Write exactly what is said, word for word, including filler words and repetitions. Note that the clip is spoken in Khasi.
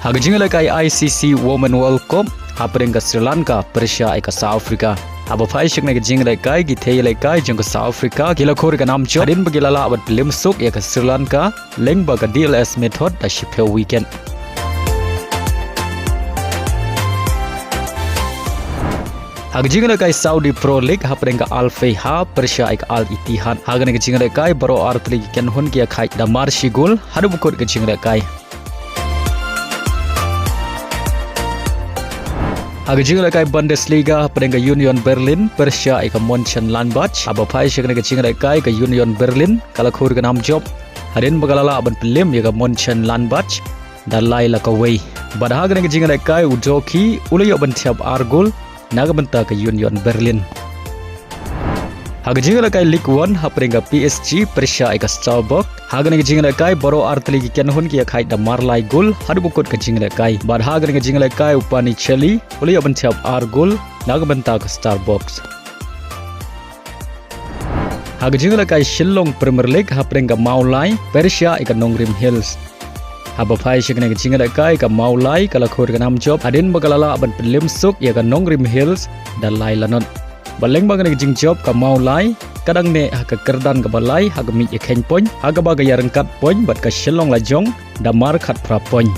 Ha ka jingïalehkai I C C Women World Cup hapdeng ka Sri Lanka pyrshah ïa ka South Africa. Haba phai sha kane ka jingïalehkai, ki thei ïalehkai jong ka South Africa ki la khur ïa ka nam jop hadien ba ki la lah ban pynlem suk ïa ka Sri Lanka lyngba ka D L S method da shiphew wicket. Ha ka jingïalehkai Saudi Pro League hapdeng ka Al Feiha pyrshah ïa ka Al Ittihad. Ha kane ka jingïalehkai baroh artylli ki kynhun ki ïakhaid da mar shi gol haduh ba kut ka jingïalehkai. Ha ka jingïalehkai Bundesliga hapdeng ka Union Berlin pyrshah ïa ka Mönchengladbach. Haba phai sha kane ka jingïalehkai, ka Union Berlin ka la khur ïa ka nam jop hadien ba ka la lah ban pynlem ïa ka Mönchengladbach da lai la kawei. Bad ha kane ka jingïalehkai u Doki u la ïoh ban thep ar gol na ka bynta ka Union Berlin. Ha ka jingïalehkai Ligue One hapdeng ka P S G pyrshah ïa ka Strasbourg. Ha kane ka jingïalehkai baroh artylli ki kynhun ki ïakhaid da mar lai gol haduh ba kut ka jingïalehkai. Bad ha kane ka jingïalehkai u Panicelli u la ïoh ban thep ar gol na ka bynta ka Strasbourg. Ha ka jingïalehkai Shillong Premier League hapdeng ka Mawlai pyrshah ïa ka Nongrim Hills. Haba phai sha kane ka jingïalehkai, ka Mawlai ka la khur ïa ka nam jop hadien ba ka la lah ban pynlem suk ïa ka Nongrim Hills da lai la not. Bad lyngba kane ka jingjop, ka Mawlai ka dang neh ha ka kyrdan kaba lai ha ka miej ïakheiñ point, ha kaba ka ïaryngkat point bad ka Shillong Lajong da mar khatphra point.